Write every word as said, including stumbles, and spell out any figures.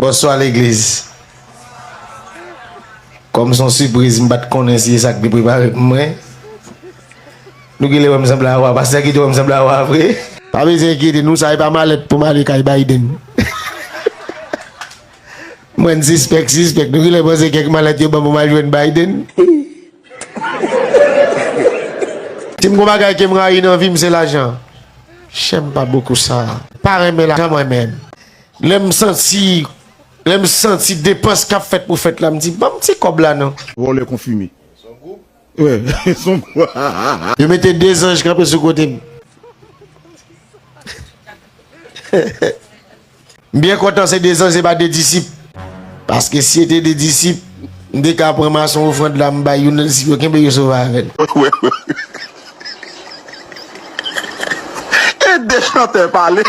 Bonswa legliz. Kòm se yon sipriz, m pa t konnen si e sa k te prepare pou mwen. Nou genlè wè m sanble a wa. Pastè ki te wè m sanble a wa vre. Pa bezwen enkyete nou, sa e pa malèt pou m ale kay Biden. Mwen sispèk, sispèk. Nou genlè panse kèk malèt yo ban pou m al jwenn Biden. Si m gon bagay ke m rayi nan vi m, se lajan. Chè m pa bon kou sa. Pa renmen lajan mwen menm. Lè m santi, lè m santi depans k ap fèt pou fèt la, m di, "Ban m ti kòb la non." Vòlè konfime. Wè, son gwa. Yo mete de zanj kanpe sou kote m. M byen kontan se de zanj, se pa de disip. Paske si se te de disip, m te ka pran mason ofrann la, m bay youn nan disip yo, kenbe yo sove avè l. E de chantè pale.